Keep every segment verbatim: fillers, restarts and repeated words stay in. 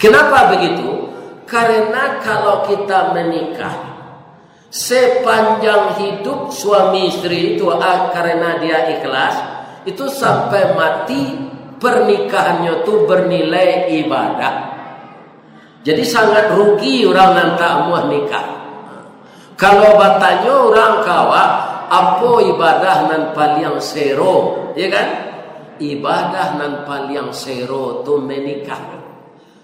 Kenapa begitu? Karena kalau kita menikah, sepanjang hidup suami istri itu, ah, karena dia ikhlas, itu sampai mati pernikahannya tu bernilai ibadah. Jadi sangat rugi urang nan tak amuah nikah. Kalau batanyo urang ka awak, apo ibadah nan paliang sero, ya kan? Ibadah nan paliang sero tu menikah.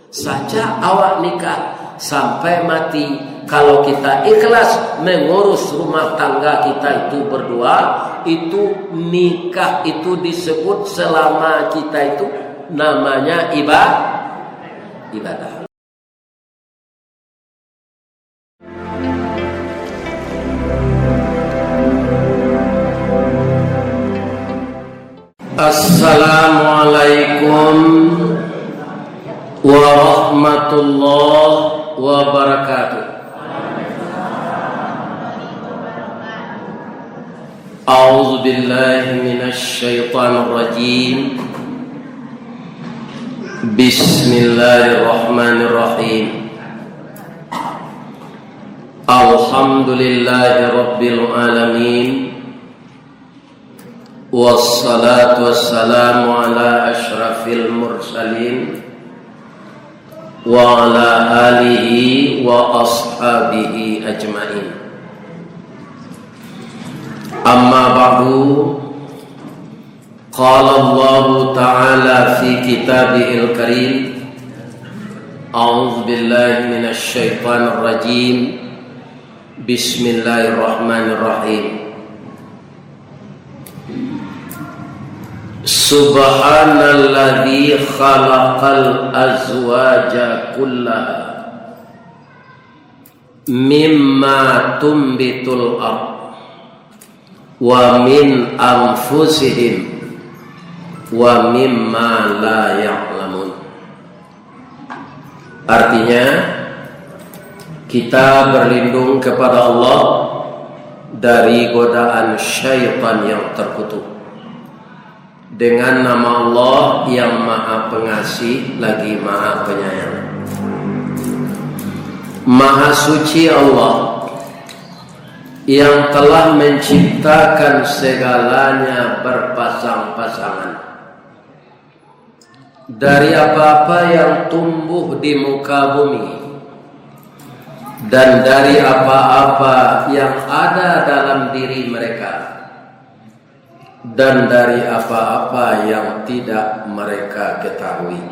Sajak awak nikah sampai mati, kalau kita ikhlas mengurus rumah tangga kita itu berdua, itu nikah itu disebut selama kita itu namanya iba-, ibadah. Assalamualaikum warahmatullahi wabarakatuh. A'udzu billahi minasy syaithanir rajim. Bismillahirrahmanirrahim. Alhamdulillahi rabbil alamin. Wassalatu wassalamu ala asyrafil mursalin wa ala alihi wa ashabihi ajmain. Amma ba'du, qala Allahu ta'ala fi kitabihil karim, a'udzu billahi minasy syaithanir rajim. Bismillahirrahmanirrahim. Subhanalladzi khalaqal azwaja kullaha mimma tumbitul ard wa min anfusihim wa mimma la ya'lamun. Artinya, kita berlindung kepada Allah dari godaan syaitan yang terkutuk. Dengan nama Allah yang Maha Pengasih lagi Maha Penyayang. Maha Suci Allah yang telah menciptakan segalanya berpasang-pasangan. Dari apa-apa yang tumbuh di muka bumi, dan dari apa-apa yang ada dalam diri mereka, dan dari apa-apa yang tidak mereka ketahui.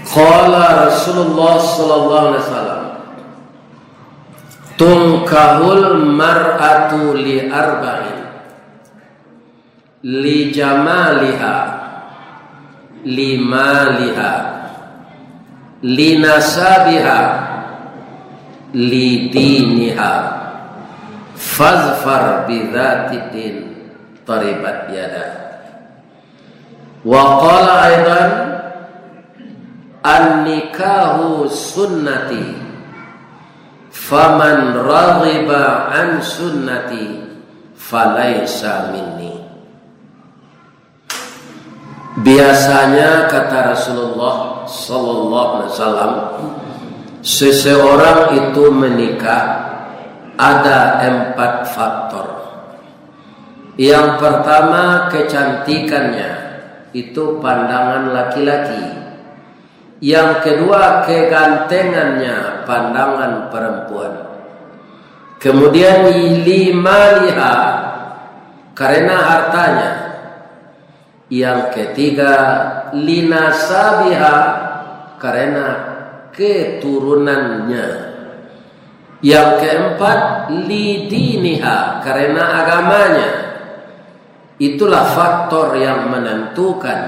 Qala Rasulullah sallallahu alaihi wasallam, "Tunkahul mar'atu li arba'in." Li jamaliha, li maliha, li nasabiha, li diniha, fazfar bidzatid din, taribat yada. Wa qala aidan, an-nikahu sunnati, faman raghiba an sunnati, falaisa minni. Biasanya, kata Rasulullah sallallahu alaihi wasallam, seseorang itu menikah ada empat faktor. Yang pertama, kecantikannya, itu pandangan laki-laki. Yang kedua, kegantengannya, pandangan perempuan. Kemudian, li maliha, karena hartanya. Yang ketiga, li nasabiha, karena keturunannya. Yang keempat, li diniha, karena agamanya. Itulah faktor yang menentukan.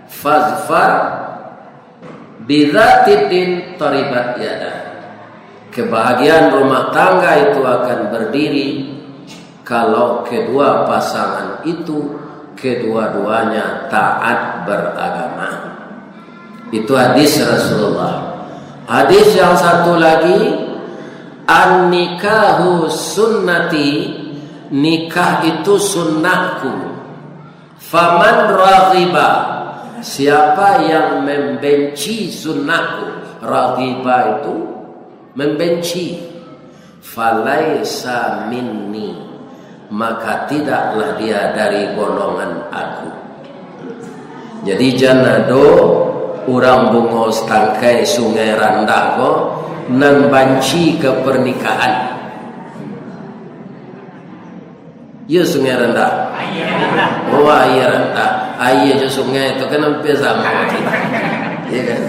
Fazfar bidzatid din taribat yada. Kebahagiaan rumah tangga itu akan berdiri kalau kedua pasangan itu kedua-duanya taat beragama. Itu hadis Rasulullah. Hadis yang satu lagi, "An-nikahu sunnati, nikah itu sunnahku. Faman raghiba, Siapa yang membenci sunnahku, raghiba itu membenci, falaisa minni, maka tidaklah dia dari golongan aku. Jadi, jan ado urang bungo satangkai Sungai Randah ko nan banci ka pernikahan. Iyo, Sungai Randah. Oh, Aia Randah. Aia jo sungai tu kan hampir samo. Iyo kan?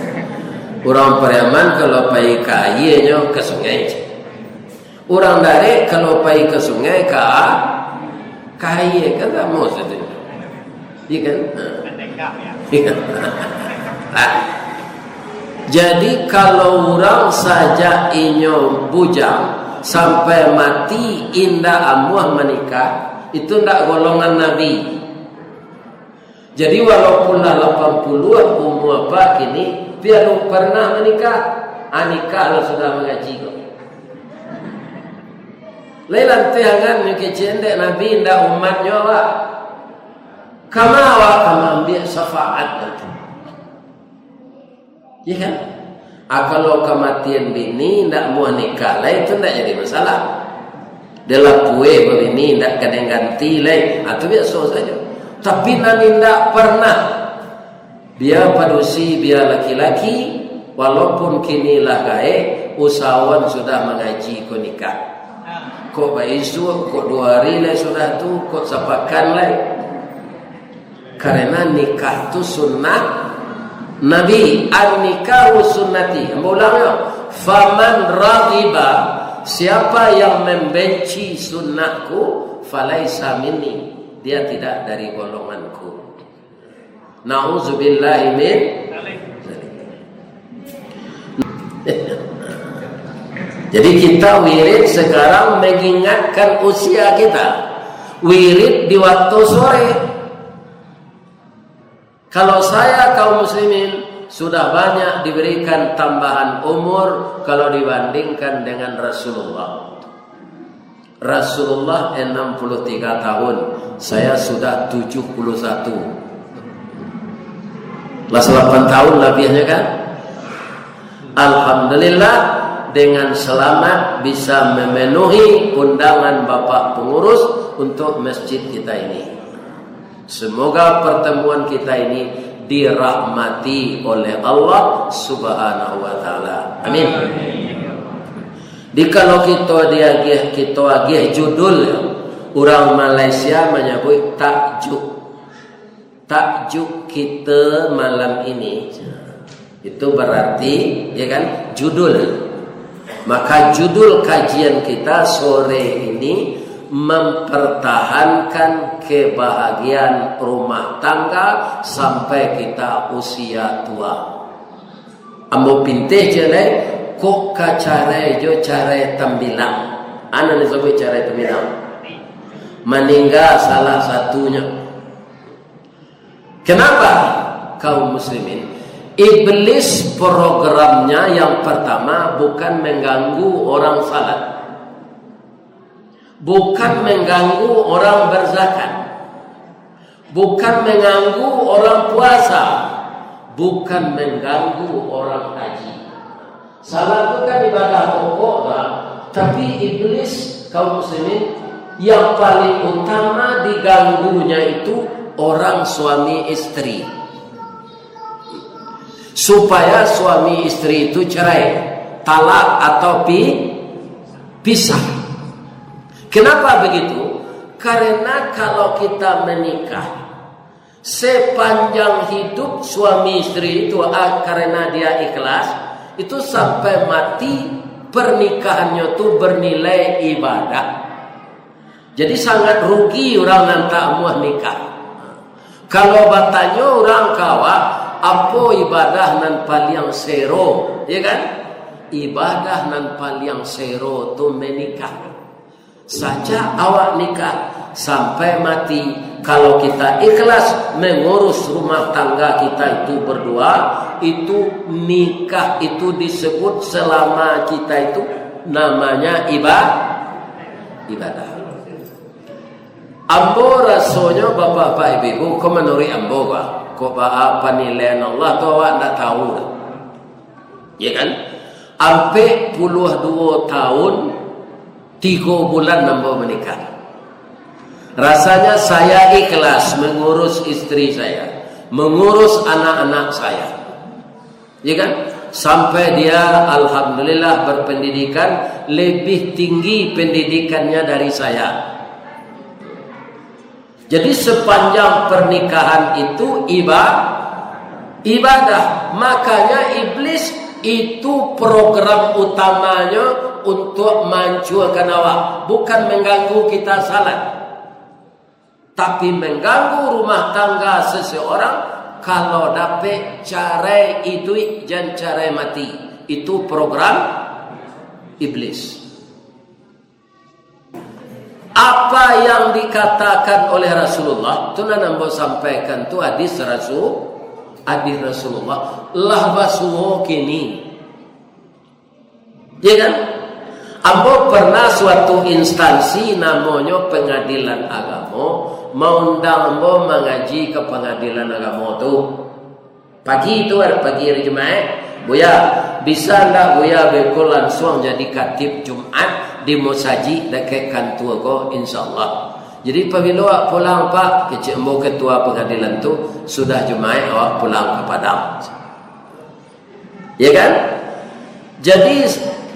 Urang Pariaman kalau pai ka aia nyo ka sungai. Urang Darek kalau pai ka sungai ka, ka aia kan samo sajo. Iyo kan? Ha. Iyo kan? Ha. Jadi, kalau urang sajak inyo bujang sampai mati indak amuah manikah, itu ndak golongan Nabi. Jadi, walaupun lah lapan puluah umua apak kini, tapi alun parnah manikah. Ah, nikah lah sudah mangaji ko. Lai lanteh angan nyo kecek, dek Nabi, ndak umatnyo awak. Kama awak ka maambiak syafaat nanti. Iya kan? Ah, kalau kamatian bini, ndak muah nikah lai, itu ndak jadi masalah. Dia lah pueh babini, ndak ka den ganti lai. Ah, tu biaso sajo. Tapi nan indak parnah, bia padusi, bia laki-laki, walaupun kini lah gaek, usahoan sudah mangaji ko nikah. Kok baisuak, kok duo hari lai sudah tu, kok sapakan lai. Karena nikah tu sunnah Nabi. An-nikahu sunnati. Ambo ulang yo. Faman raghiba, siapa yang membenci sunnahku, falaisa minni, dia tidak dari golonganku. Na'udzubillahi min. Jadi, kita wirid sekarang mengingatkan usia kita. Wirid di waktu sore. Kalau saya, kaum muslimin, sudah banyak diberikan tambahan umur kalau dibandingkan dengan Rasulullah. Rasulullah enam puluh tiga tahun, saya sudah tujuh puluh satu. Lah salapan tahun labiahnya kan? Alhamdulillah, dengan selamat bisa memenuhi undangan Bapak Pengurus untuk masjid kita ini. Semoga pertemuan kita ini dirahmati oleh Allah Subhanahu wa Ta'ala. Amin. Di, kalau kito diagiah, kito agiah judul, urang Malaysia manyabuik takjuk. Takjuk kita malam ini, itu berarti, ya kan, judul. Maka judul kajian kita sore ini mempertahankan kebahagiaan rumah tangga sampai kita usia tua. Ambo pinteh je lai, kok ka carai jo carai tambilang. Anu disabuik carai tambilang. Maningga salah satunyo. Kenapa, kaum muslimin? Iblis programnya yang pertama bukan mengganggu orang salat. Bukan mengganggu orang berzakat. Bukan mengganggu orang puasa. Bukan mengganggu orang haji. Salat tu kan ibadah pokok, Pak. Tapi iblis, kaum muslimin, yang paling utama diganggunya itu orang suami istri. Supaya suami istri itu cerai, talak atau pi-, pisah. Kenapa begitu? Karena kalau kita menikah, sepanjang hidup suami istri itu, ah, karena dia ikhlas, itu sampai mati pernikahannya tu bernilai ibadah. Jadi sangat rugi urang nan tak amuah nikah. Kalau batanyo urang ka awak, apo ibadah nan paliang sero, ya kan? Ibadah nan paliang sero tu menikah. Sajak awak nikah sampai mati, kalau kita ikhlas mengurus rumah tangga kita itu berdua, itu nikah itu disebut selama kita itu namanya iba-, ibadah. Ambo rasonyo, bapak-bapak, ibu-ibu, ko manuruik ambo, bah, ko baa panilaian Allah tu awak ndak tahu doh. Ya kan? Ampek puluah duo tahun, tigo bulan ambo manikah. Rasanya saya ikhlas mengurus istri saya, mengurus anak-anak saya. Ya kan? Sampai dia, alhamdulillah, berpendidikan, lebih tinggi pendidikannya dari saya. Jadi, sepanjang pernikahan itu iba-, ibadah. Makanya, iblis itu program utamanya untuk menghancurkan awak, bukan mengganggu kita salat. Tapi mengganggu rumah tangga seseorang, kalau dapek carai iduik, jan carai mati. Itu program iblis. Apa yang dikatakan oleh Rasulullah, tu nan ambo sampaikan tu hadis Rasul, hadis Rasulullah, lah basuo kini. Ya kan? Ambo pernah suatu instansi namonyo Pengadilan Agamo, maundang ambo mangaji ka Pengadilan Agamo tu. Pagi tu, hari pagi hari Jumaik, "Buya, bisa ndak Buya beko lansuang jadi katib Jumaik di musajik dakek kantua ko, insyaallah." Jadi, "Pabilo awak pulang, Pak?" kecek ambo ketua pengadilan tu, "Sudah Jumaik awak pulang ka Padang." Ya kan? Jadi,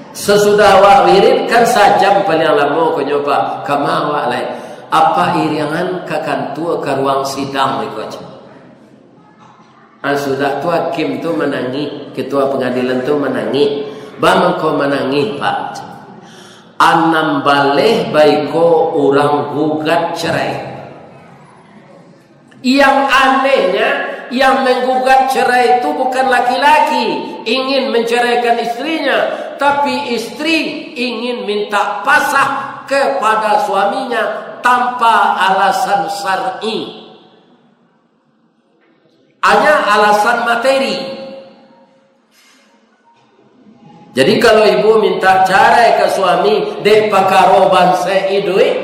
sesudah awak wirid kan sajam paliang lamo, konyo, Pak, kama awak lai? Apa iriangan ka kantua, ka ruang sidang iko aja. Ah, sudah tu hakim tu manangih, ketua pengadilan tu manangih. Baa mangko manangih, Pak? Anam baleh baiko urang gugat cerai. Yang anehnya, yang menggugat cerai itu bukan laki-laki ingin menceraikan istrinya, tapi istri ingin minta pasah kepada suaminya tanpa alasan syar'i. Hanya alasan materi. Jadi, kalau ibu minta carai ka suami dek pakaro bansaik iduik,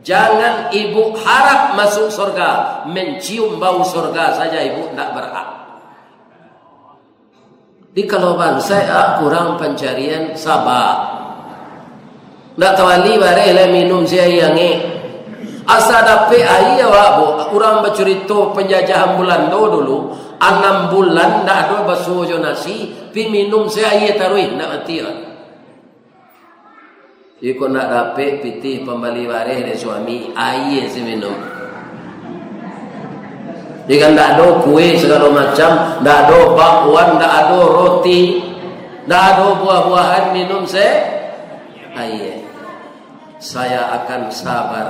jangan ibu harap masuk sorga, mencium bau sorga saja ibu ndak berhak. Jadi, kalau bansaik, ah, kurang pancarian, saba. Ndak tawali bareh lai minum si aia angek. Asa dapek aia, awak, Bu. Urang bacurito panjajahan Bulando dulu, anam bulan ndak ado basuo jo nasi, pi minum si aia taruih, ndak mati, awak. Iko ndak dapek pitih pambali bareh dek suami, aia si minum. Jika ndak ado kue sagalo macam, ndak ado bakwan, ndak ado roti, ndak ado buah-buahan, minum se aia. Saya akan sabar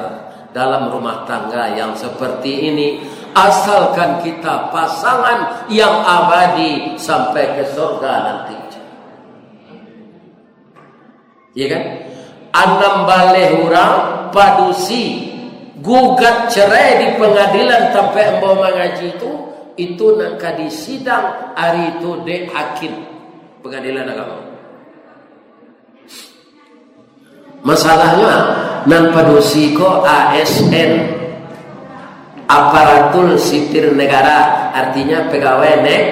dalam rumah tangga yang seperti ini, asalkan kita pasangan yang abadi sampai ke surga nanti. Ya kan? Anam baleh urang padusi gugat cerai di pengadilan tampek ambo mangaji tu, itu nan ka disidang ari tu dek hakim pengadilan agama. Masalahnyo, nan padusi ko A S N, aparatur sipil negara, artinya pegawai ne-,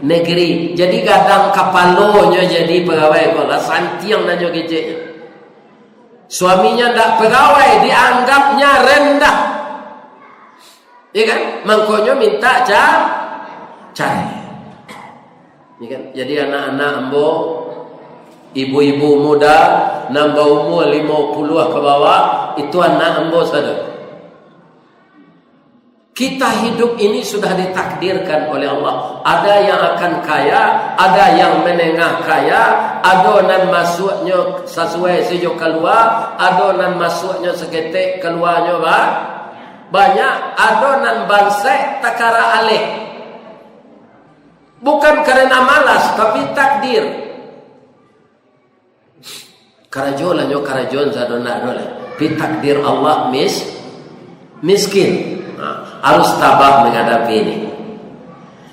negeri. Jadi, gadang kapalonyo jadi pegawai ko lah, santiang nan nyo keceknyo. Suaminya ndak pegawai, dianggapnya rendah. Ya kan? Mangkonyo minta ca-, carai. Ya kan? Jadi, anak-anak ambo, ibu-ibu muda, nan baumua limo puluah ka bawah, itu anak ambo sado. Kita hidup ini sudah ditakdirkan oleh Allah. Ada yang akan kaya, ada yang menengah kaya, ado nan masuaknyo sasuai sajo kalua, ado nan masuaknyo saketek, kaluanyo ba-, banyak, ado nan bansaik takara aleh. Bukan karena malas, tapi takdir. Karajo lah nyo karajoan sado ndak ado lai. Tapi takdir Allah mis-, miskin. Nah, harus tabah menghadapi ini.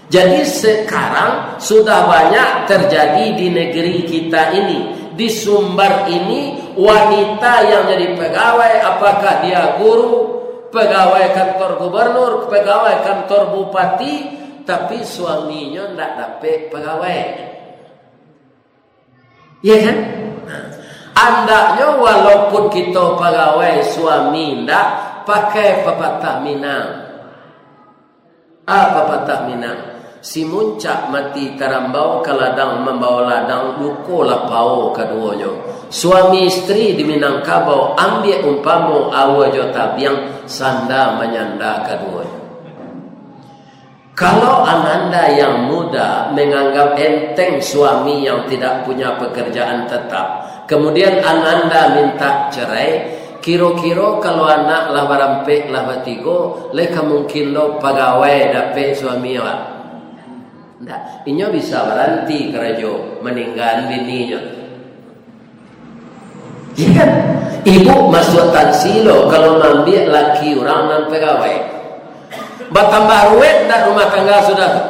Jadi sekarang sudah banyak terjadi di negeri kita ini, di Sumbar ini, Wanita yang jadi pegawai, apakah dia guru, pegawai kantor gubernur, pegawai kantor bupati, tapi suaminyo ndak dapek pegawai. Iya kan? Nah, andaknyo walaupun kito pagawai, suami ndak, pakai papatah Minang. Apa papatah Minang? Si muncak mati tarambau ka ladang, mambawa ladang, luko lapau kaduonyo. Suami istri di Minangkabau, ambiak umpamo aua jo tabiang, sanda manyanda kaduonyo. Kalau ananda yang muda menganggap enteng suami yang tidak punya pekerjaan tetap, kemudian ananda minta cerai, kiro-kiro kalau anak lah barampek, lah batigo, lai ka mungkin lo pagawai dapek suami awak? Ndak. Inyo bisa baranti karajo, maninggaan bininyo. Iya kan? Ibu masuak tansi lo kalau maambiak laki urang nan pegawai. Batambah ruwet ndak rumah tangga sudah tu?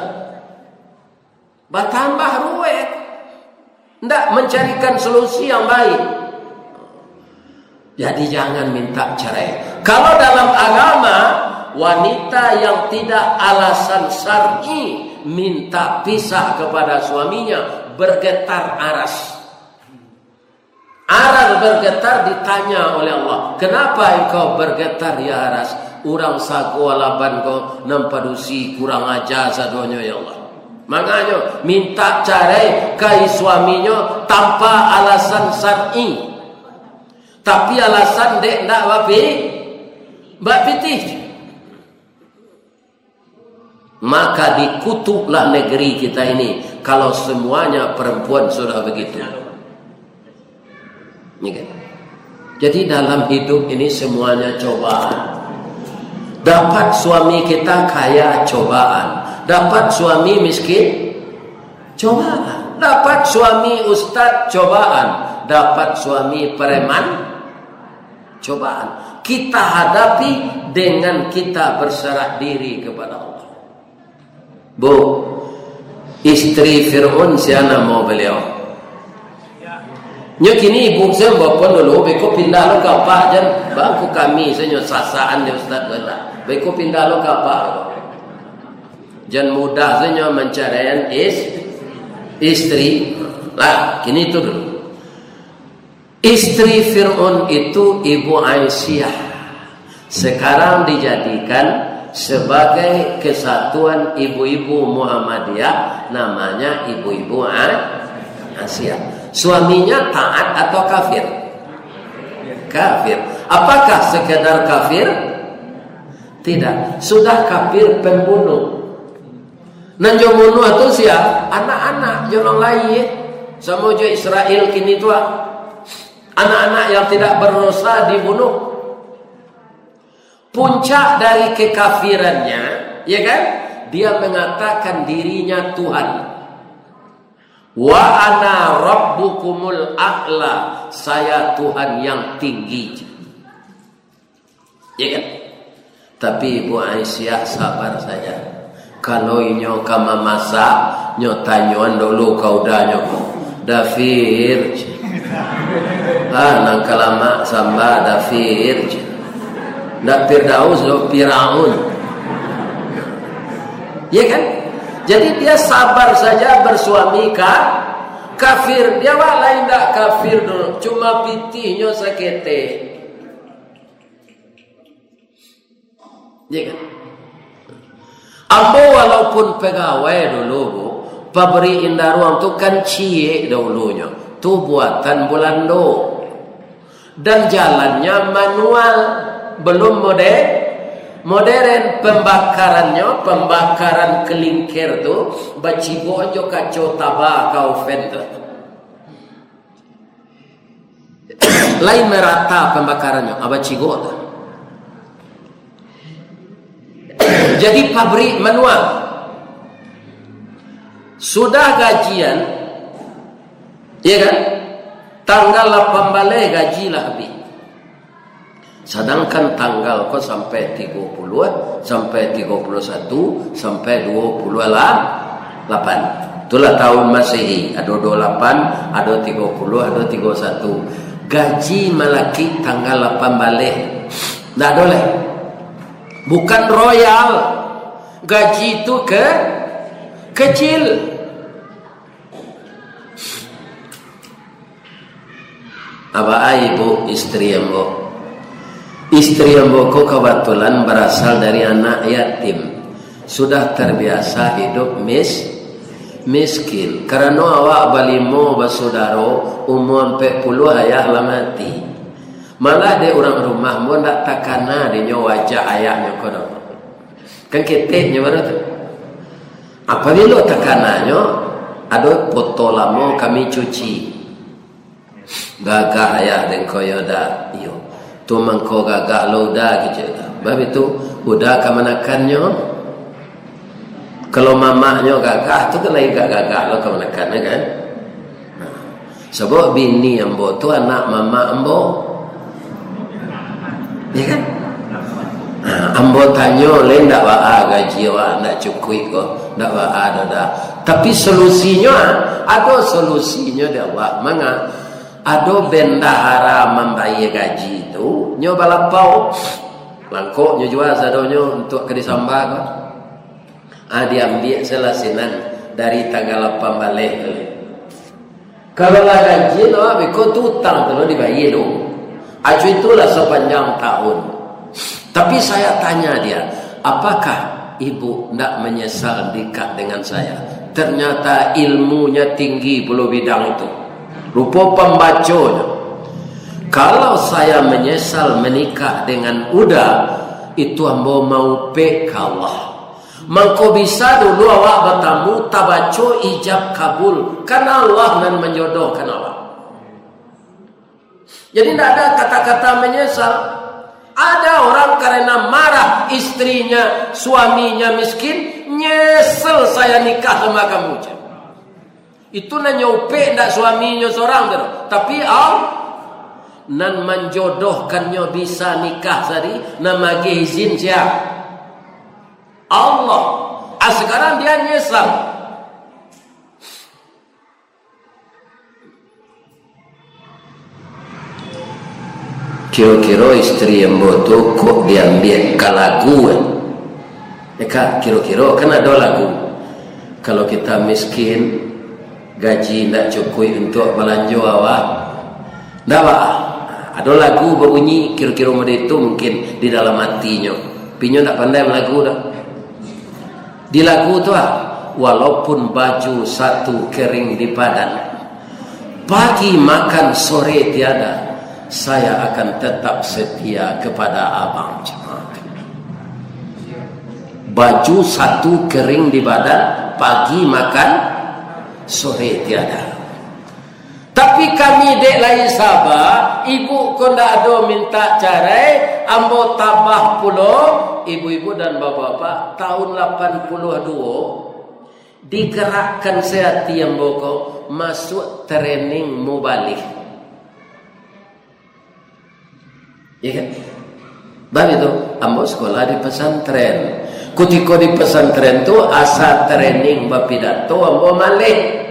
Batambah ruwet. Ndak mancarikan solusi yang baik. Jadi jangan minta cerai. Kalau dalam agama, wanita yang tidak alasan syar'i minta pisah kepada suaminya, bergetar aras. Aras bergetar, ditanya oleh Allah, "Kenapa engkau bergetar, ya Aras? Urang sago Alaban ko nan padusi, kurang aja sadonyo, ya Allah." Manganyo minta carai ka suaminyo tanpa alasan syar'i. Tapi alasan dek ndak bapi-, bapitih. Maka dikutuklah negeri kita ini kalau semuanya perempuan sudah begitu. Ini kan. Jadi dalam hidup ini semuanya cobaan. Dapat suami kita kaya, cobaan. Dapat suami miskin, cobaan. Dapat suami ustaz, cobaan. Dapat suami preman, cobaan. Kita hadapi dengan kita berserah diri kepada Allah. Bu, istri Fir'aun, sia namo baliau? Nyo kini ibu sia bapak dulu, beko pindah lo ka apak, jan bangku kami sanyo sasaan jo ustaz bala. Beko pindah lo ka apak. Jan mudah sanyo mancaraian is-, istri. Lah, kini tu dulu. Istri Fir'aun itu Ibu Aisyah. Sekarang dijadikan sebagai kesatuan ibu-ibu Muhammadiyah, namanya Ibu-ibu A-, Aisyah. Suaminya taat atau kafir? Kafir. Apakah sekedar kafir? Tidak. Sudah kafir, pembunuh. Nan jo bunuah tu sia? Anak-anak jo urang lain, eh. Samo jo Israel kini tu, ah. Anak-anak yang tidak berdosa dibunuh. Puncak dari kekafirannya, ya kan? Dia mengatakan dirinya Tuhan. "Wa ana rabbukumul a'la, saya Tuhan yang tinggi." Ya kan? Tapi Ibu Aisyah sabar saja. Kalau inyo ka mamasak, nyo tanyoan dulu ka udanyo. "Dafir." Ah, nan ka lamak samba, "Dafir." Ndak Firdaus, doh, Firaun. Ya kan? Jadi dia sabar saja bersuami ka-, kafir. Dia awak lain ndak kafir dulu. Cuma pitihnyo saketek. Ya kan? Ambo walaupun pegawai dulu, Bu, pabrik Indaruang tu kan ciek dahulunyo. Tu buatan Bulando. Dan jalannya manual, belum mode-, modern. Pembakarannyo, pembakaran kelingker tu, bacigok jo kaco taba ka oven tu. Lain merata pembakarannyo, abah cigok tu. Jadi pabrik manual. Sudah gajian, ya kan? Tanggal lapan baleh gaji lah habis. Sadangkan tanggal ko sampai tigo puluah, sampai tigo puluah satu, sampai duo puluah lapan. Itulah tahun Masehi, ado duo lapan, ado tigo puluah, ado tigo satu. Gaji malakik tanggal lapan baleh. Ndak ado lai. Bukan royal. Gaji tu ke-, kecil. Aba ai, Bu, istri ambo. Istri ambo ko kabatulan barasal dari anak yatim. Sudah tarbiasa hidup mis-, miskin. Karano awak balimo basudaro, umua ampek puluah ayah lah mati. Malah dek urang rumah ambo ndak takana dinyo wajah ayahnyo ko doh. Kan keteknyo baru tu. Apabilo takananyo, ado poto lamo kami cuci. Gagah ayah den ko yo da. Iyo. Tu mangko gagah lo uda kecek da. Bab itu, uda kamanakannyo. Kalau mamaknyo gagah, tu kan lai gagah lo kamanakan, kan? Nah, sabab bini ambo tu anak mamak ambo. Ya kan? Nah, ambo tanyo lai ndak baa gaji awak, ndak cukuik ko, ndak baa doh da. Tapi solusinyo, ah, ado solusinyo dek Allah. Manga? Ado bendahara mambayia gaji tu, nyo balapau. Mangkok nyo jua sadonyo untuak ka disamba ko. Ah, diambiak salah sinan dari tanggal lapan baleh tu. Kalau lah rajin awak beko tu utang tu lo dibayia tu. Acu itulah sapanjang tahun. Tapi saya tanya dia, "Apakah ibu ndak menyesal nikah dengan saya? Ternyata ilmunya tinggi pulo bidang itu. Rupo pambaconyo. Kalau saya menyesal menikah dengan Uda, itu ambo maupek ka Allah." Mangko bisa dulu awak batamu, tabaco ijab kabul, kan Allah nan manjodohkan awak. Jadi, ndak ada kata-kata menyesal. Ada orang karena marah istrinya, suaminya miskin, "Nyesel saya nikah sama kamu," cak. Itu nan nyo upek ndak suaminyo sorang tu, tapi Allah nan manjodohkannyo bisa nikah tadi, nan magih izin sia? Allah. Ah, sekarang dia nyesal. Kiro-kiro istri ambo tu kok diambiak ka lagu, eh? Eka, kiro-kiro kan ado lagu. Kalau kita miskin, gaji ndak cukuik untuak balanjo awak. Ndak, Pak. Ado lagu babunyi kiro-kiro model itu mungkin di dalam hatinyo. Tapi inyo ndak pandai balagu doh. Di lagu tu, ah, "Walaupun baju satu kering di badan, pagi makan sore tiada, saya akan tetap setia kepada abang." Baju satu kering di badan, pagi makan, sore tiada. Tapi kami dek lai saba, ibu ko ndak ado minta carai, ambo tabah pulo, ibu-ibu dan bapak-bapak, tahun lapan puluh dua, digerakkan se ati ambo ko masuak training mubalig. Ya kan? Bab itu, ambo sekolah di pesantren. Kutiko di pesantren tu, asa training bapidato, ambo maleh.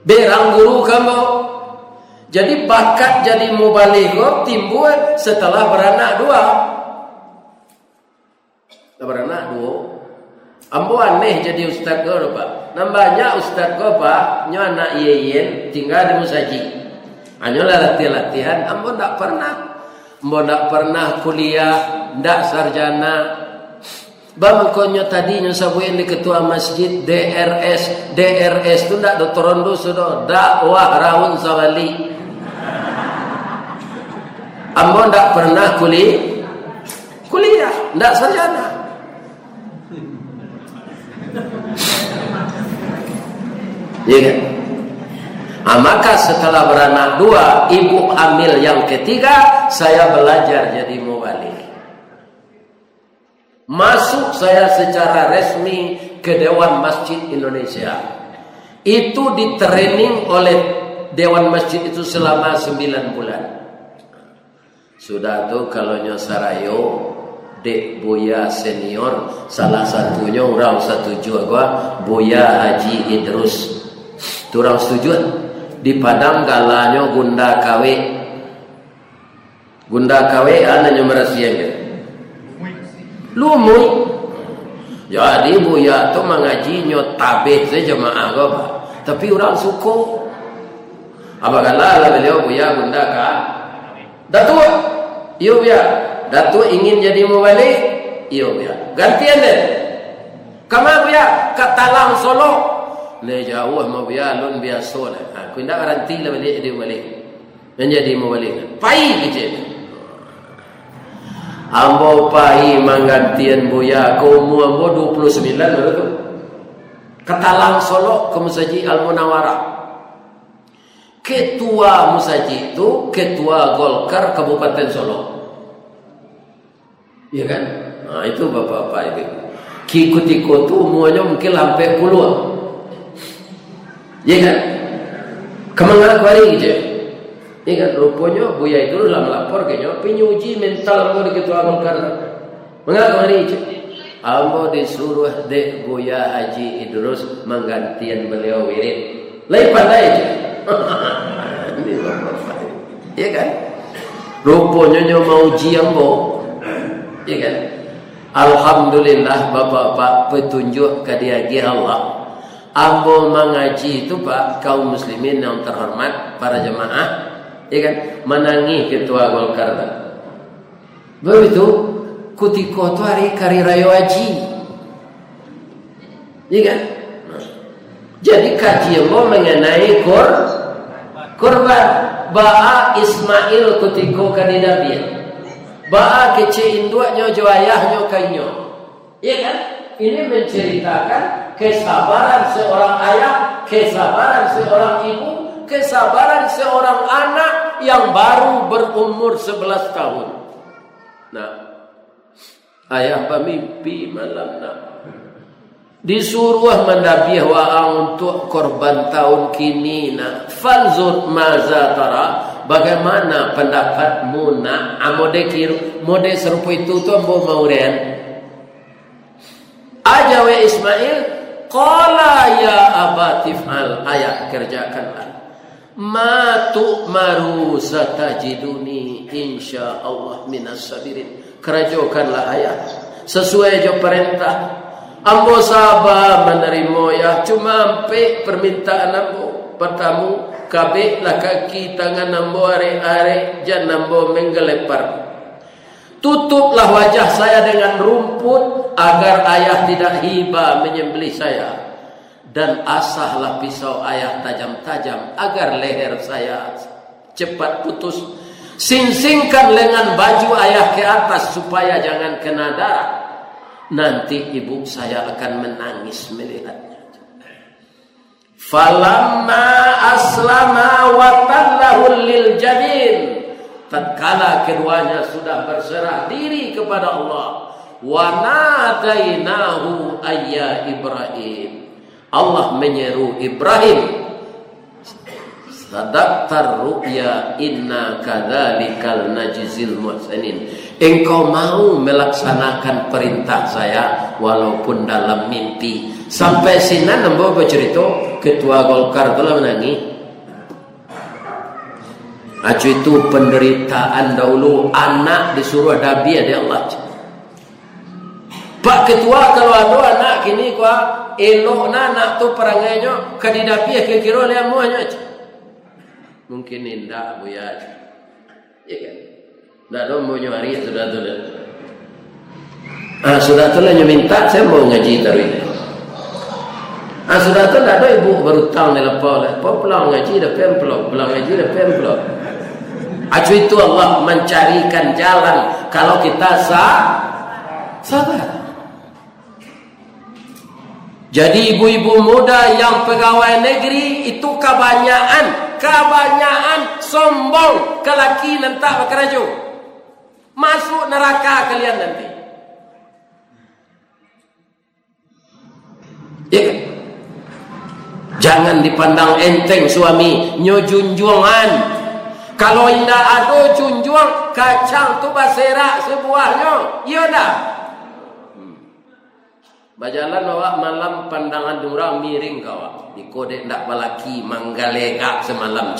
Berang guru ka ambo. Jadi, bakat jadi mubalig ko timbua setelah baranak dua. Lah baranak duo. Ambo aneh jadi ustad ko, Pak. Nan banyak ustad ko, Pak, nyo anak iye-iyen, tingga di musajik. Hanyo lah latihan-latihan, ambo ndak pernah. Ambo ndak pernah kuliah, ndak sarjana. Bangkonyo tadi nyo sabuik di ketua masjid, D R S. D R S tu ndak Doktor Rondus tu doh, dakwah raun sabalik. Ambo ndak pernah kuli-, kuliah, ndak sarjana. Iya kan? Ah, maka setelah beranak dua, ibu hamil yang ketiga, saya belajar jadi mubalig. Masuk saya secara resmi ke Dewan Masjid Indonesia. Itu di-training oleh Dewan Masjid itu selama sembilan bulan. Sudah tu, kalau nyo sarayo, dek Buya senior, salah satunyo urang satuju agak, Buya Haji Idrus. Tu urang setuju kan? Di Padang galanyo Gunda Kawek. Gunda Kawek, a nan nyo marasian kan? Lumui. Jadi, Buya tu mangaji nyo tabeh sajo jamaah ko, Pak. Tapi urang suko. Apo gala lah baliau, Buya Gunda Ka-, Datuak. Iyo, Buya. Datuak ingin jadi mubalig? Iyo, Buya. Gantian deh. Kama, Buya? Ka Talang Solok. Lai jauah mah, Buya, alun biaso lah. Ha, ko indak baranti lah baliak jadi mubalig. Nan jadi mubalig. Pai kecek. Ambo pai manggantian Buya, ko umua ambo duo puluah sambilan baru tu. Ka Talang Solok, ka Musajik Al-Munawarah. Ketua musajik tu, ketua Golkar Kabupaten Solok. Iya kan? Nah, itu bapak-bapak itu. Ki-, kutiko tu umuanyo mungkin lah ampek puluah. Iya kan? Ka manga kamari je. Iya kan? Ruponyo Buya itu lah malapor ka inyo, pi nyo uji mental ambo di ketua Golkar tu. Manga kamari je. Ambo disuruah dek Buya Haji Idrus manggantian baliau wirid. Lai pandai je. Iya kan? Ruponyo nyo mauji ambo. Iya kan? Alhamdulillah, bapak-bapak, patunjuak ka diagiah Allah. Ambo mangaji tu, Pak, kaum muslimin yang terhormat, para jamaah, iya kan, manangih ketua Golkar tu. Baitu, kutiko tu hari, hari rayo haji. Iya kan? Jadi, kaji ambo manganai kor-, korban. Baa Ismail kutiko ka didabiah. Baa kecek induaknyo jo ayahnyo ka inyo. Iya kan? Ini menceritakan kesabaran seorang ayah, kesabaran seorang ibu, kesabaran seorang anak yang baru berumur sebelas tahun. Nah, ayah bamimpi malam nak. Disuruah mandabiah waang untuak korban tahun kini nak. Fanzur maza tara, bagaimana pendapatmu nak? Amode kiru, mode sarupo itu tu ambo maurian. Aja we Ismail, qala ya abati fa'al, ayah kerjakanlah. Ma tu'maru satajiduni insyaallah minas sabirin. Karajokanlah ayah, sasuai jo parentah. Ambo saba manarimo, yah, cuma ampek parmintaan ambo. Partamo, kabeklah kaki tangan ambo arek-arek, jan ambo manggalepar. Tutuplah wajah saya dengan rumput, agar ayah tidak hiba menyembelih saya. Dan asahlah pisau ayah tajam-tajam, agar leher saya cepat putus. Singsingkan lengan baju ayah ke atas, supaya jangan kena darah. Nanti ibu saya akan menangis melihatnya. Falamma aslama wa tallahu lil jabin. Tatkala keduanya sudah berserah diri kepada Allah, wa nadainahu ayya Ibrahim. Allah menyeru Ibrahim, "Sadaqtar ru'ya, inna kadzalikal najzil muhsinin." Engkau mau melaksanakan perintah saya walaupun dalam mimpi. Sampai sinan ambo bacarito, ketua Golkar tu lah manangih. Acu itu penderitaan dahulu, anak disuruh dabiah dek Allah. Pak Ketua, kalau ado anak kini ko, elok na anak tu parangainyo, ka didabiah kiro-kiro lai amuahnyo, cek. Mungkin indak, Buya, cek. Iya kan? Ndak ado amuahnyo ari sudah tu dah. Ah, sudah tu lah nyo mintak, sia mau ngaji taruih. Ah, sudah tu ndak ado ibu barutang di lapau lah. Pulang ngaji dapek amplop, pulang ngaji dapek amplop. Acu itu Allah mencarikan jalan kalau kita sa-, sabar. Jadi ibu-ibu muda yang pegawai negeri itu kabanyakan, kabanyakan sombong ka laki nan tak bakarajo. Masuk neraka kalian nanti. Ya kan? Jangan dipandang enteng suami, nyo junjuangan. Kalau indak ado junjuang, kacang tu baserak sabuahnyo. Iyo ndak? Bajalan awak malam, pandangan urang miring ka awak. Iko dek ndak balaki, manggalegak samalam.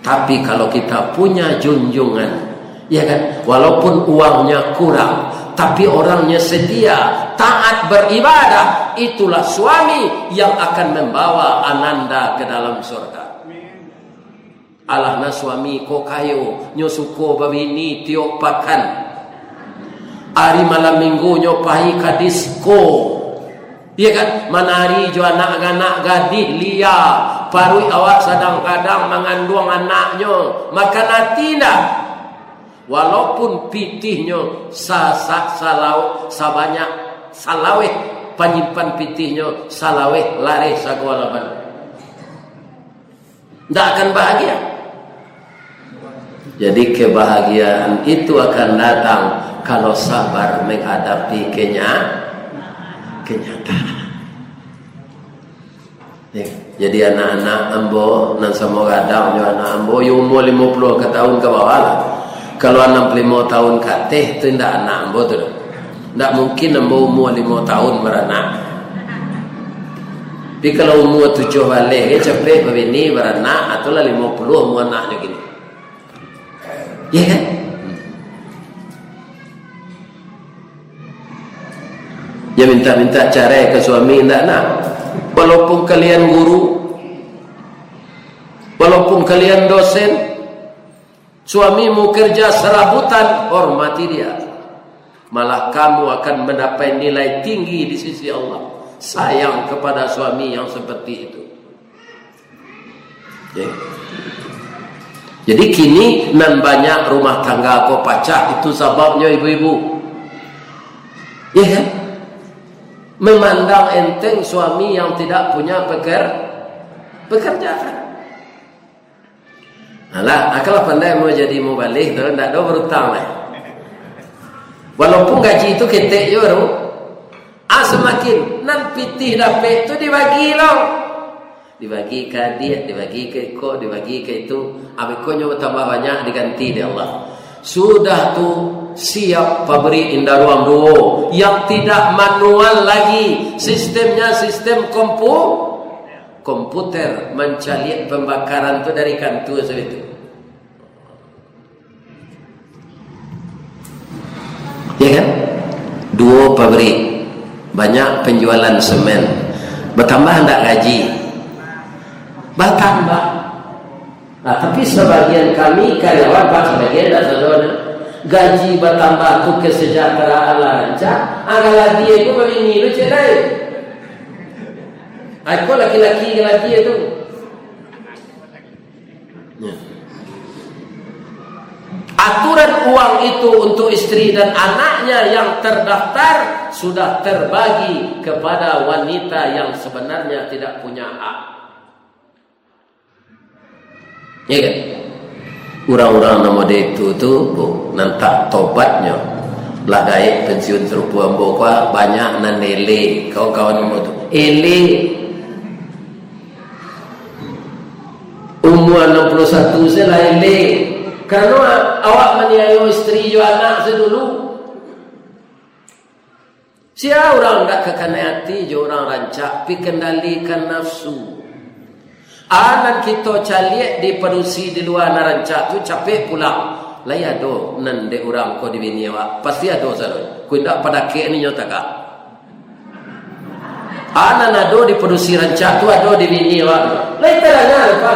Tapi kalau kita punya junjungan, ya kan, walaupun uangnya kurang, tapi orangnya setia, taat beribadah, itulah suami yang akan membawa ananda ke dalam surga. Alah, nan suami ko kayo, nyo suko babini tiok pakan. Ari malam minggu nyo pai ka disko. Iya kan? Manari jo anak-anak gadih lia. Paruik awak sadang gadang manganduang anaknyo. Makan ati ndak? Walaupun pitihnyo sasak salau, sabanyak salaweh, panyimpan pitihnyo salaweh lareh sagoalaban. Ndak akan bahagia. Jadi, kebahagiaan itu akan datang kalau sabar menghadapi kenya-, kenyataan. Ya, jadi anak-anak ambo nan samo gadang jo anak ambo, yo umua limo puluah ka tahun ka bawah lah. Kalau anam puluah limo tahun ka ateh, tu indak anak ambo tu doh. Ndak mungkin ambo umua limo tahun baranak. Tapi kalau umua tujuah baleh ge capek babini, baranak, atau lah limo puluah umua anaknyo kini. Ya kan? Ya, minta-minta carai ka suami, indak nak. Walaupun kalian guru, walaupun kalian dosen, suamimu kerja serabutan, hormati dia. Malah kamu akan mendapat nilai tinggi di sisi Allah. Sayang kepada suami yang seperti itu. Ya. Jadi, kini nan banyak rumah tangga ko pacah, itu sababnyo ibu-ibu. Ya kan? Memandang enteng suami yang tidak punya peker-, pekerjaan. Alah, akalah pandai mau jadi mubalih tu, ndak ado berutang lai. Walaupun gaji tu ketek jo tu. Ah, samakin nan pitih dapek tu dibagi lo. Dibagi ka adiak, dibagi ka iko, dibagi ka itu. Abih ko nyo batambah banyak diganti dek Allah. Sudah tu, siap pabrik Indaruang duo yang tidak manual lagi. Sistemnya sistem kompu-, komputer, mancaliak pembakaran tu dari kantua sajo tu. Ya kan? Duo pabrik, banyak penjualan semen. Batambah ndak gaji? Batambah. Nah, tapi sabagian kami karyawan, Pak, sabagian ndak sadonyo. Gaji batambah tu kesejahteraan lah rancak. Ah, galadi ko babini tu cek lai. Ah, ko laki-laki galadi tu. Ya. Aturan uang itu untuk istri dan anaknya yang terdaftar sudah terbagi kepada wanita yang sebenarnya tidak punya hak. Ya kan? Urang-urang nan model itu tu, bu, nan tak tobatnyo, lah gaek pensiun sarupo ambo ko, banyak nan ele, kawan-kawan ambo tu. Ele. Umua anam puluah satu se lah eleh. Karano awak maniayo istri jo anak se dulu. Sia urang ndak kakanai ati jo urang rancak, pi kendalikan nafsu. Ah, nan kito caliak di padusi di lua nan rancak tu capek pulang. Lai ado nan dek urang ko di bini awak? Pasti ado, Saroy. Ku indak padakek ni nyo tagak. Ah, nan ado di padusi rancak tu ado di bini awak tu. Lai tadanga, Pak.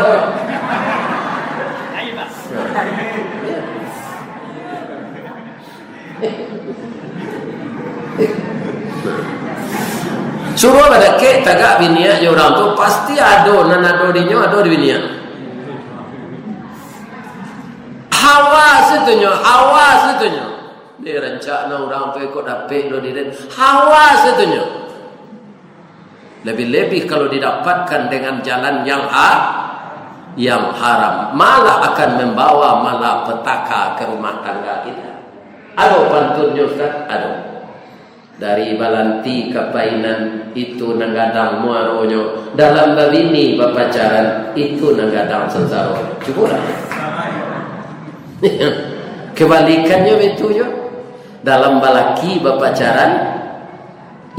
Suruah badakek tagak biniak jo urang tu, pasti ado nan ado dinyo, ado di biniak. Hawa situnyo, hawa situnyo. Deh, rancak na urang tu iko dapek lo di den. Hawa satunyo. Lebih-lebih kalau didapatkan dengan jalan yang ha-, yang haram, malah akan membawa malapetaka ke rumah tangga kita. Ado pantunnyo, Ustaz? Ado. Dari balanti ka painan, itu nan gadang muaronyo. Dalam babini bapacaran, itu nan gadang sansaro. Cubolah. Kebalikannya itu jo. Dalam balaki bapacaran,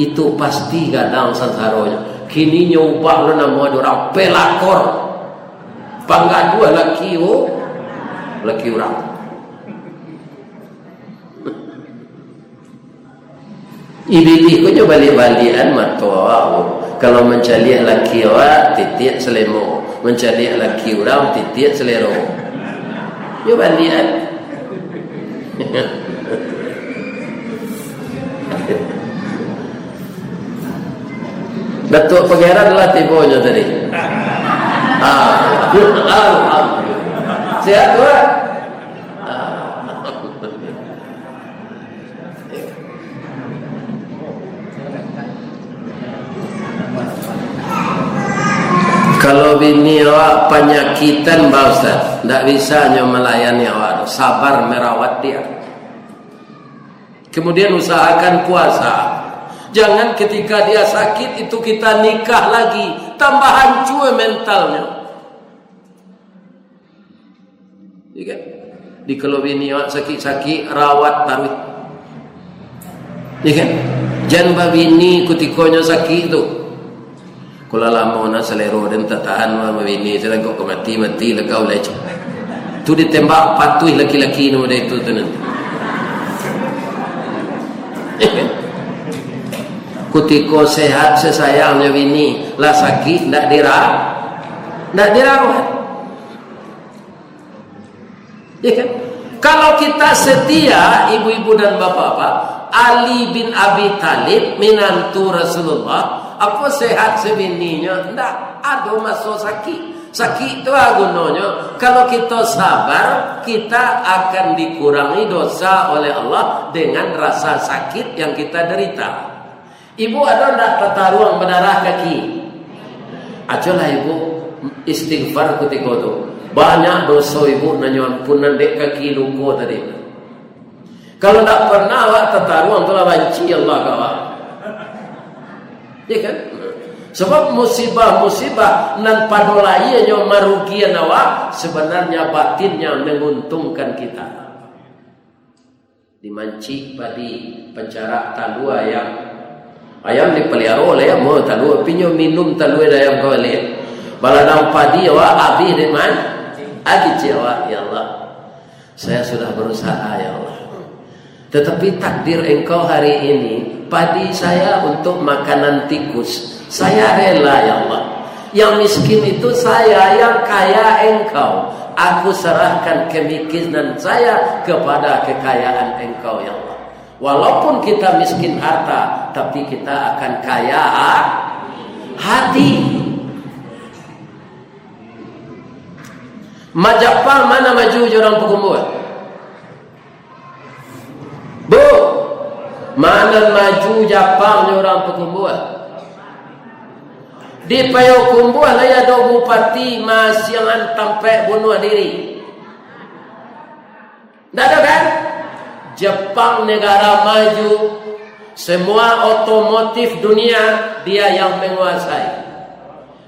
Itu pasti gadang sansaronyo. Kini nyo ubah lo namo dek urang, pelakor. Panggaduah laki u-, laki urang. Ibilih ko nyo baliak-baliakan mato awak. Kalau mancaliak laki awak, titiak salemo. Mancaliak laki urang, titiak salero. Nyo baliakan. Datuak Pangeran lah tibonyo tadi. Ah, alhamdulillah. Sehat, Tuan? Ah. Kalau bini awak panyakitan, bah, Ustaz, ndak bisa nyo malayani awak tu. Sabar merawat dia. Kemudian usahakan puasa. Jangan ketika dia sakit itu kita nikah lagi, tambah hancua mentalnyo. Iya kan? Di kalau bini awak sakik-sakik, rawat taruih. Iya kan? Jan babini kutikonyo sakik tu. Kalau lamo na salero den tatahan mah, mabini, sadang kok ka mati, mati lah kau lai. Tu ditembak patuih laki-laki namo dek itu tu nanti. Kutiko sehat sesayangnyo bini, lah sakik ndak dira-, ndak dirawat. Ya kan? Kalau kita setia, ibu-ibu dan bapak-bapak, Ali bin Abi Thalib, minantu Rasulullah, apo sehat sebininyo? Ndak ado maso sakik. Sakik tu a gunonyo, kalau kita sabar, kita akan dikurangi dosa oleh Allah dengan rasa sakit yang kita derita. Ibu ado ndak tataruang badarah kaki? Acolah ibu istighfar kutiko tu. Banyak doso ibu nan nyo ampunan dek kaki luko tadi. Kalau ndak pernah awak tataruang tu lah banci Allah ka awak. Ya kan? Sebab musibah-musibah nan pado lahianyo marugian awak, sebenarnya batinnya menguntungkan kita. Dimancik padi, pancarak talua ayam. Ayam dipaliaro oleh ayam, oh, talua, pinyo minum talua dari ayam kawali. Baladang padi awak abih dek man-, ah, kicik awak, ya Allah. Saya sudah berusaha, ya Allah. Tetapi takdir Engkau hari ini, padi saya untuk makanan tikus. Saya rela, ya Allah. Yang miskin itu saya, yang kaya Engkau. Aku serahkan kemiskinan saya kepada kekayaan Engkau, ya Allah. Walaupun kita miskin harta, tapi kita akan kaya ha-, hati. Majapang ma nan maju jo urang Pakumbuah? Bu, ma nan maju Japang jo urang Pakumbuah? Di Payakumbuah lai ado bupati masiangan tampek bunuah diri. Ndak ado kan? Jepang negara maju, semua otomotif dunia dia yang menguasai.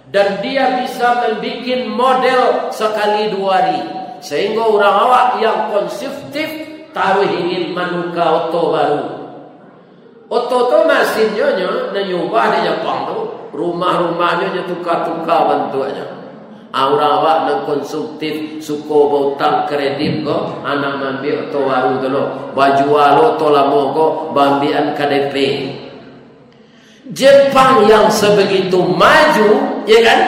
Dan dia bisa membuat model sekali dua hari. Sehingga urang awak yang konsumtif taruh ingin manuka oto baru. Oto tu masinnyo nyo, nan nyo ubah dek Japang tu, rumah-rumahnyo nyo tuka-tuka bantuaknyo. Ah, urang awak nan konsumtif, suko bautang kredit ko, anak maambiak oto baru tu lo, bajua lo oto lamo ko, baambiakan K D P. Jepang yang sebegitu maju, ya kan?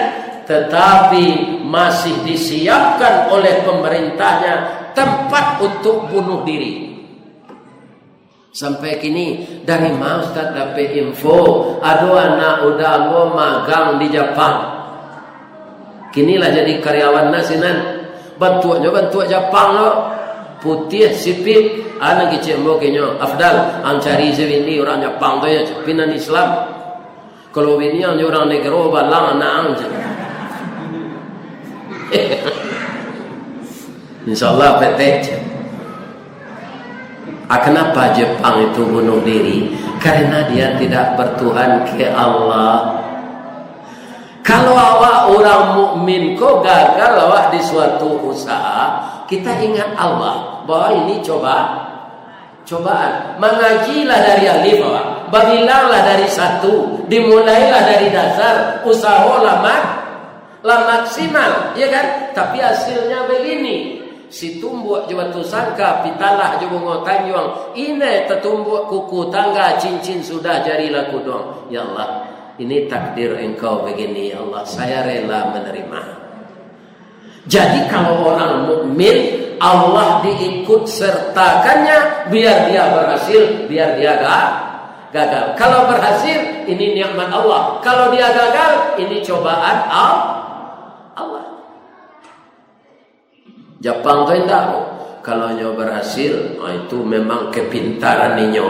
Tetapi masih disiapkan oleh pemerintahnya tempat untuk bunuh diri. Sampai kini, dari ma Ustaz dapek info, ado anak uda ambo magang di Japang. Kini lah jadi karyawan na sinan. Bantuaknyo bantuak Japang lo. Putiah, sipit. Ah, nan kicik ambo kenyo, Afdal, ang cari sabini urang Japang tu yo, tapi nan Islam. Kalau bini ang jo urang nagaro, balang anak ang, cek. Insya Allah, petek, cek. Ah, kenapa Jepang itu bunuh diri? Karena dia tidak bertuhan ke Allah. Kalau awak urang mukmin ko gagal awak di suatu usaha, kita ingat Allah, bahwa ini coba-, Cobaan. Mangajilah dari alif, awak. Babilanglah dari satu. Dimulailah dari dasar. Usaho lah mak-, lah maksimal, ya kan? Tapi hasilnya begini. Situmbuak jo batu sangka, pitalah jo bungo tanjuang, inai tatumbuak kuku tangga, cincin sudah jari lah kuduang. Ya Allah, ini takdir Engkau begini, ya Allah. Saya rela menerima. Jadi, kalau orang mukmin, Allah diikut sertakannya, biar dia berhasil, biar dia ga-, gagal. Kalau berhasil, ini nikmat Allah. Kalau dia gagal, ini cobaan Al-, Allah. Japang tu indak. Kalau nyo berhasil, ah, itu memang kepintaran inyo.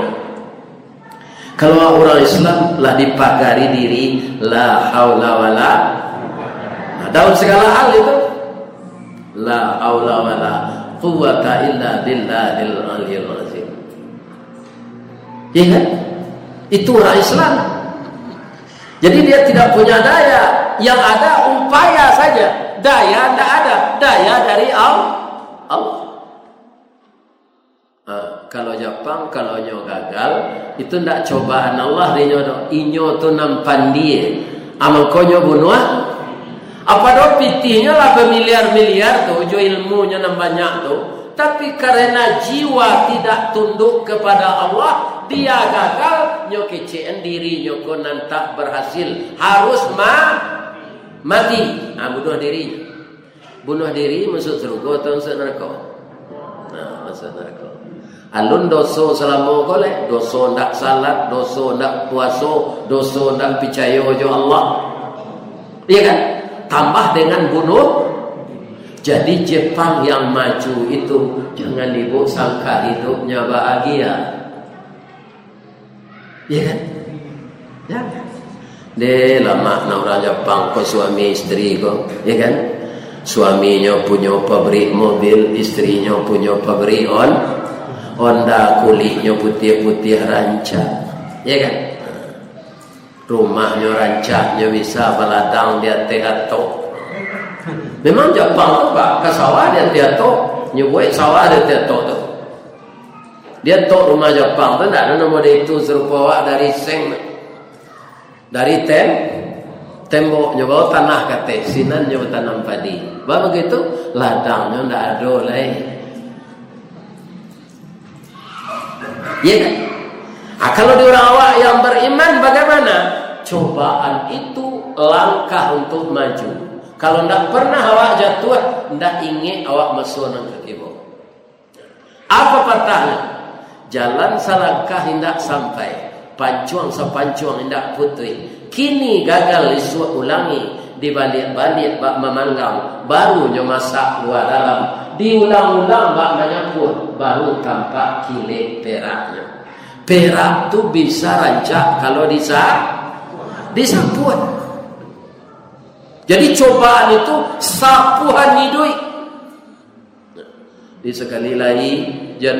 Kalau urang Islam lah dipagari diri, la haula wala, nah, dalam segala hal itu, la haula wala quwwata illa billahil aliyil azim. Iya kan? Itu orang Islam. Jadi dia tidak punya daya, yang ada upaya saja. Daya ndak ada, daya dari Al-, Allah. Ha, kalau Japang, kalau nyo gagal, itu ndak cobaan Allah di nyo doh. Inyo tu nan pandie. Amangkonyo bunuah. Apa do pitihnyo lah bamiliar-miliar tu, jo ilmunyo nan banyak tu. Tapi karena jiwa tidak tunduk kepada Allah, dia gagal, nyo kecekan dirinyo ko nan tak berhasil. Harus ma-, mati. Ha, bunuh dirinyo. Bunuh diri masuak sarugo atau masuak narako? Nah, masuak narako. Alun doso salamo ko lai, doso ndak salat, doso ndak puaso, doso ndak picayo jo Allah. Iya kan? Tambah dengan bunuh. Jadi Jepang yang maju itu, jangan ibu sangka hidupnya bahagia. Ya kan? Ya. Deh, lamak nak urang Japang ko suami isteri ko, ya kan? Suaminyo punyo pabrik mobil, istrinyo punyo pabrik on-, Honda, kuliknyo putiah-putiah rancak, ya kan? Rumahnyo rancak, nyo bisa baladang di ateh atok. Memang Japang tu, Pak, ka sawah di ateh atok, nyo buek sawah di ateh atok tu. Di atok rumah Japang tu, ndak ado nan model itu, sarupo awak dari seng, dari tem-, tembok, nyo bao tanah ka ateh, sinan nyo batanam padi. Ba begitu, ladangnyo ndak ado lai. Iya kan? Ah, kalau di urang awak yang beriman, bagaimana? Cobaan itu langkah untuk maju. Kalau ndak pernah awak jatuah, ndak ingek awak maso nan ka tibo. Apa patahnyo? Jalan salangkah indak sampai, pancuang sapancuang indak putuih. Kini gagal, isuak ulangi, dibaliak-baliak bak mamanggang, baru nyo masak lua dalam, diulang-ulang bak manyapuah, baru tampak kilek peraknyo. Perak tu bisa rancak kalau disa-, disapuah. Jadi cobaan itu sapuhan iduik. Jadi sakali lai, jan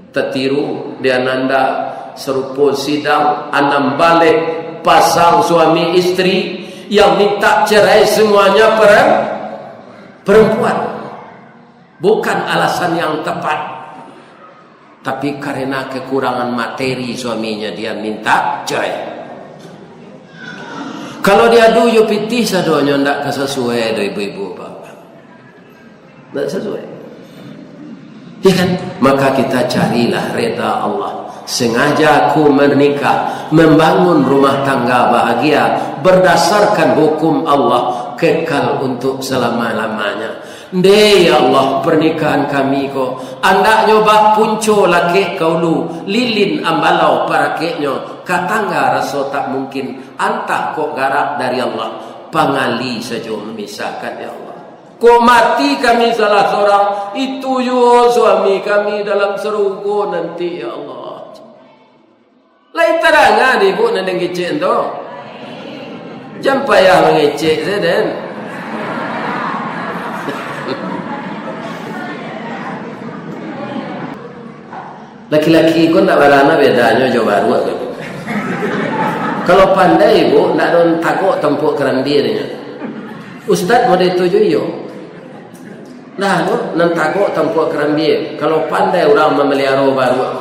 tatiru di ananda, sarupo sidang anam baleh pasang suami isteri yang minta cerai semuanya peren-, perempuan. Bukan alasan yang tepat, tapi karena kekurangan materi suaminya dia minta cerai. Kalau diadu jo pitih sadonyo ndak ka sasuai doh ibu-ibu, Bapak. Ndak sasuai. Ya kan? Maka kita carilah reda Allah. Sengaja aku menikah, membangun rumah tangga bahagia berdasarkan hukum Allah, kekal untuk selama-lamanya. Ndeh, ya Allah, pernikahan kami ko andaknyo bak punco lakek ka ulu, lilin ambalau parakeknyo, ka tangga raso tak mungkin, antah kok garak dari Allah, pangali sajo memisahkan, ya Allah. Kok mati kami salah sorang, itu juo suami kami dalam sarugo nanti, ya Allah. Lai tadanga dek ibu nan den kecek tu? Jan payah mangecek sajo den. Laki-laki ko ndak barana bedanyo jo baruak tu. Kalau pandai ibu, ndak ado nan tagok tampuak karambia nyo. Ustaz model tu jo iyo. Nah, tu nan tagok tampuak karambia. Kalau pandai urang mamaliharo baruak.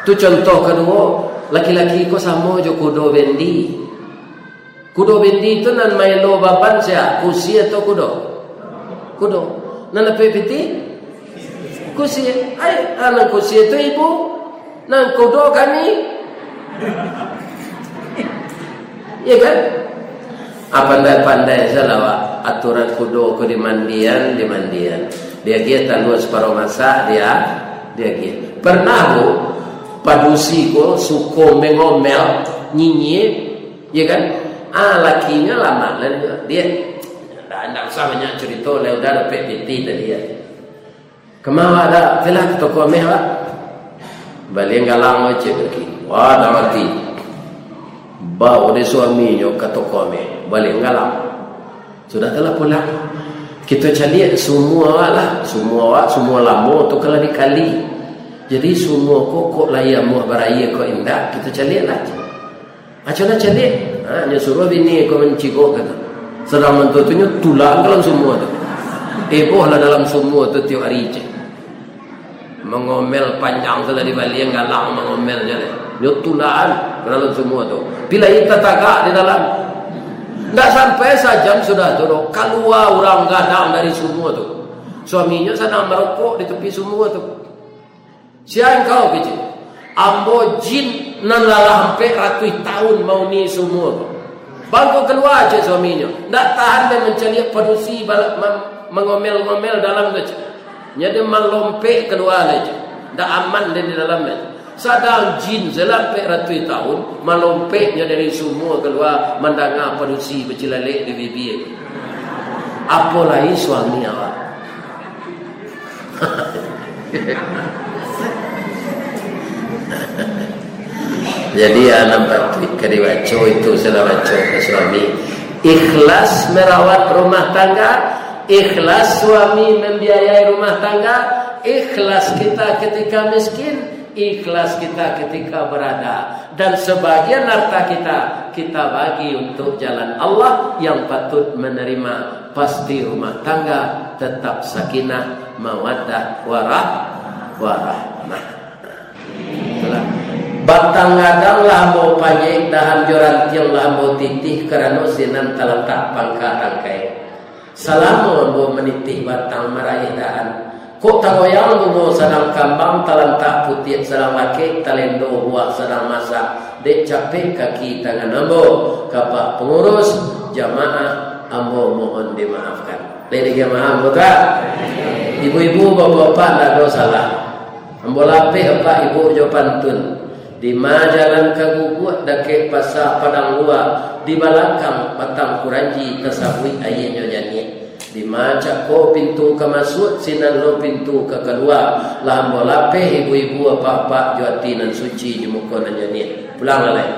Tu contoh kaduo, laki-laki ko samo jo kudo bendi. Kudo bendi tu nan maelo baban sia, kusi atau kudo? Kudo. Nan lapek pitih? Kusi. Ai, ah, nan kusi tu ibu, nan kudo kami. Iya kan? Ah, pandai-pandai salah, Wak. Aturan kudo ko dimandian, dimandian. Diagiah talua saparuah masak, dia, diagiah. Pernah, Bu, padusi ko suko mangomel, nyinyir, ya kan? Ah, lakinyo lamak lah dia. Dia, ndak, ndak usah banyak curito lah, udah dapek pitih tadi ya. Kama awak dak? Pilah ka toko ameh awak. Balian galang wajib lagi. Wah, dah mati. Bawa deh suaminyo ka toko ameh. Balian galang. Sudah tu lah pulang. Kito caliak sumua awak lah. Sumua awak, sumua lamo tu kalau dikali. Jadi sumua ko kok lai amuah baraia kok indak, kito caliak lah. Aco lah caliak. Ha, nyo suruah bini ko mancigok kato. Sadang mantua tu nyo tulaan ka dalam sumua tu. Eboh lah dalam sumua tu tiok ari ceh. Mangomel panjang tu lah di balian galang mangomel je lah. Nyo tulaan ka dalam sumua tu. Pilai tatagak di dalam. Ndak sampai sajam sudah tu doh, kalua urang gadang dari sumua tu. Suaminyo sadang marokok di tepi sumua tu. Sia engkau, kecek. Ambo jin nan lah ampek ratuih tahun mauni sumua ko. Bangko kalua, cek suaminyo. Ndak tahan dek mancaliak padusi bala-, ma-, mangomel-ngomel dalam tu, cek. Nyo dek malompek kalua lai, cek. Ndak aman dek di dalam lai. Sadang jin se lah ampek ratuih tahun, malompeknyo dari sumua kalua mandanga padusi bacilalek di bibia. Apo lai suami awak? Jadi, anak patuik ka dibaco itu, salah baco ka suami. Ikhlas merawat rumah tangga, ikhlas suami membiayai rumah tangga, ikhlas kita ketika miskin, ikhlas kita ketika berada. Dan sebagian harta kita, kita bagi untuk jalan Allah yang patut menerima. Pasti rumah tangga tetap sakinah, mawaddah, warah-, warahmah. Itulah. Batang gadang lah ambo payek, dahan jo rantiang lah ambo titih, karano sinan talatak pangka tangkai. Salamo ambo manitih batang maraih dahan, kok tagoyang bungo sadang kambang, talantak putiak sadang lakek, talendo buah sadang masak, dek capek kaki tangan ambo, kapak pangurus, jamaah, ambo mohon dimaafkan. Lai diagiah maaf, batua? Ibu-ibu, bapak-bapak, ndak ado salah. Ambo lapeh apak ibu jo pantun. Dima jalan ka Guguak, dakek pasa Padang Lua, di balakang batang kuranji, tasabuik aianyo janiah. Dima cako pintu ka masuak, sinan lo pintu ka kalua. Lah ambo lapeh ibu-ibu, apak-apak, jo ati nan suci, jo muko nan janiah. Pulang lah lai.